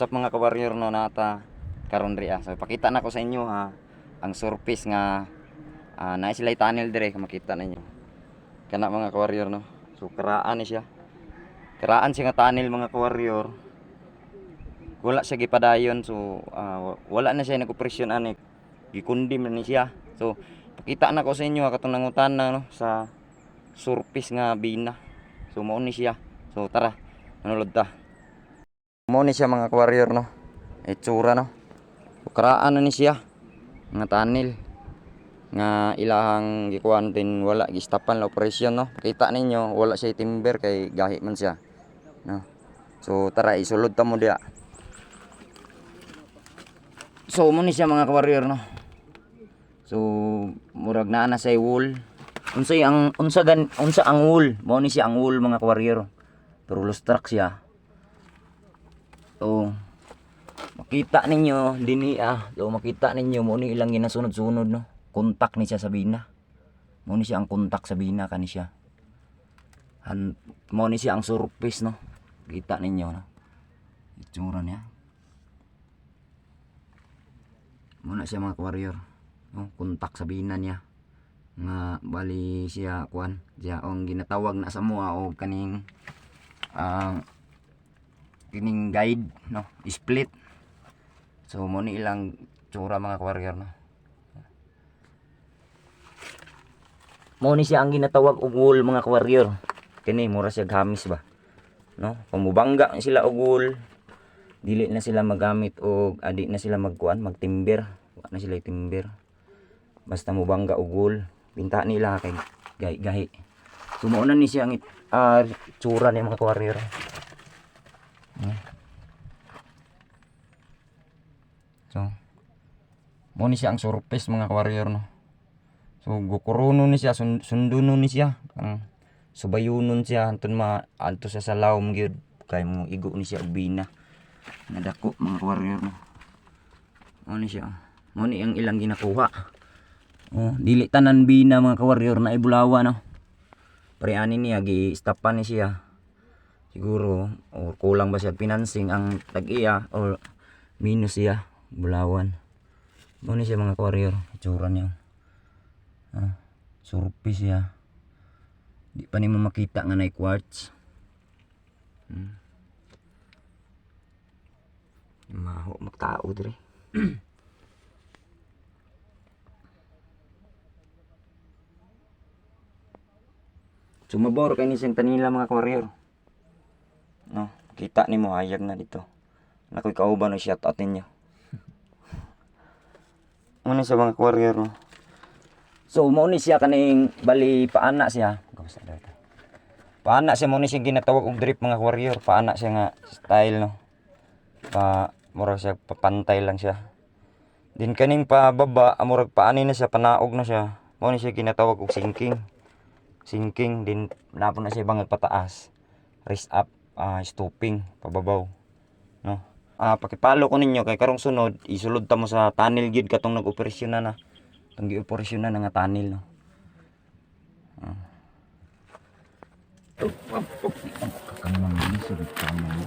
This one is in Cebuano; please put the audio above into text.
What's up, mga ka-warrior, no? Nata karon diri ah. So pakita na ko sa inyo ha ang surface nga naa sila tunnel dire, kung makita ninyo. Kana, mga ka-warrior, no. So karaan ni siya. Karaan siya nga tunnel, mga ka-warrior. Wala siya gipadayon, so wala na siya nag-operasyon ani. Gi-condemn na ni siya. So pakita na ko sa inyo ha, katong nangutana, no, sa surface nga bina. So mao ni siya. So tara, manulod ta. Mao ni siya, mga ka-warrior, no. Itsura, no. Karaan na ni siya nga tunnel nga ilahang gikuan din, wala gistapan la operasyon, no. Kita ninyo, wala siya timber kay gahi man siya, no. So tara, isulod ta mo diya. So mo ni siya, mga ka-warrior, no. So murag naa na sa wool. Unsay ang unsa gan unsa ang wool? Mao ni siya ang wool, mga ka-warrior. Pero lost track siya. So makita ninyo dinhi ah. So makita ninyo, mo ni ilang ginasunod-sunod, no. Kontak ni siya sa bina. Mo ni siya ang kontak sa bina kani siya. Han mo ni siya ang surface, no. Kita ninyo, no. Itsura niya. Mo na siya, mga warrior. No, kontak sa bina niya. Nga bali siya kuan, siya ang ginatawag na sa mua og kaning kining guide, no, split. So mo ni ilang tsura, mga warrior, no. Mo ni siya ang ginatawag og wool, mga warrior. Kini mura siya gamis ba, no? Kung mubangga sila og wool, dili na sila magamit og adi na sila magkuan, magtimber. Wa na sila timber. Basta mubangga og wool, pinta nila kay gahi gahi. So mao na ni siya ang tsura ni, mga warrior. So mo ni siya ang surface, mga warrior, no. So gukuruno ni siya, sunduno ni siya. Ang subayunon siya anton ma anto siya sa lawom gyud kay mo igo ni siya og bina. Nadako, mga warrior, no. Mo ni siya. Mo ni ang ilang ginakuha. Oh, dili tanan bina, mga ka-warrior, na ibulawa, no. Pre ani niya gi-stopan ni siya. Siguro or kulang ba siya financing ang tag-iya or minus siya bulawan. Mo ni siya, mga ka-warrior, itsura niya. Ah, surface siya. Di pa nimo makita nga nay quartz. Maho magtao dire. Sumabor kay ni siyang tanila, mga ka-warrior. No, kita nimo hayag na dito. Nakoy kauban no, shout out ninyo. Muna sa mga warrior, no. So mao ni siya kaning bali paana siya. Kamusta daw ito? Paana siya, mo ni siya ginatawag og drip, mga warrior. Paana siya nga style, no. Pa murag siya papantay lang siya. Din kaning pababa, murag paani na siya, panaog na siya. Mao ni siya ginatawag og sinking. Sinking din napo na siya bangag pataas. Raise up, stooping pababaw. No. Pakipalo ko ninyo kay karong sunod isulod ta mo sa tunnel gid katong nag-operasyon na na. Tong gi-operasyon na nga tunnel, no. Ah. Kakamang ni sulod kamang.